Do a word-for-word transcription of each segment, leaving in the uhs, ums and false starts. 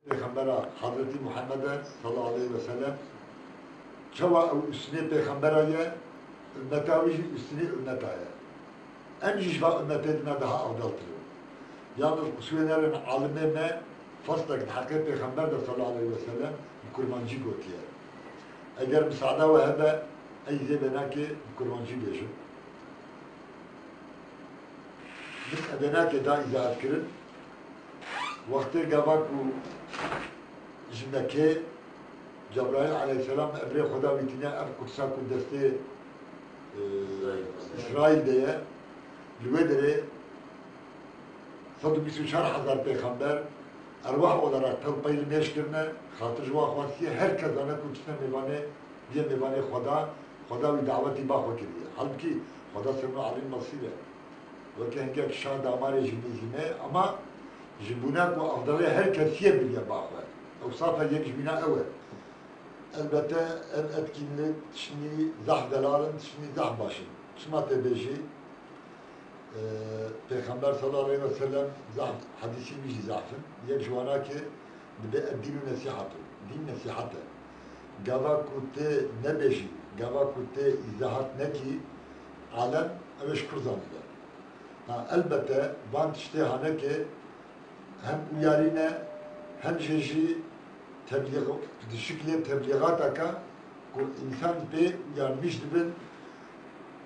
Pêxembera Hazretî Muhammed e sallallahu aleyhi ve sellem. Çawa ew ûsnê pêxembera ye, ummeta wî jî ûsnê ummeta ye. Em jî ji van ummetê dina daha afdaltir in. Yalnız qusûrê nerin alimê me faslek di heqê pêxember de sallallahu aleyhi ve sellem bi kurmancî gotiye. Eger misada we hebe, ez ê vênekê bi kurmancî bêjim. Min vênekê da îzahat kirin. Wextê gava ku ji Mekkê Cebraîl aleyhisselam emrê Xweda wî tîne, ev Qudsa ku destê, e, Îsraîl de ye, li wê derê sed û bîst û çar hezar pêxember erwah olarak pêl pey li mêj kirine, xatir ji wan xwestiye, her kes zane ku tiştine mêvanê, bîye mêvanê Xweda, Xweda wî dawetî ba xwe kiriye. Halbikî Xweda ser wî alî mesîr e. Weke hingek şa damarê jî nîzîne, ama ji bûna ku afdalê her kesî ye biriye ba xwe. Ew safe yek ji bîna ew e. Elbette ev etkinlik tiştî zehf delal in, tiştî zehf baş in. Çima tê bêjî? Ee, Pêxember sallallahu aleyhi ve sellem zehf, hedîsî wî jî zehf in. Yek ji wana ki dibe eddînu nesihatun. Dîn nesihat e. Gava ku tê nebêjî, gava ku tê îzahat nekî, alem ew ê ji kur zanîbe. Ha, elbette van tiştê haneke hem uyarî ne, hem jê jî teblîx, di şiklê teblîxateke ku însan pê uyarmîş dibin,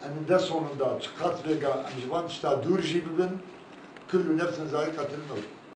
eninde sonunda çiqas vêga em ji van tişta dûr jî bibin, kullu nefsin zaiqatil mewt.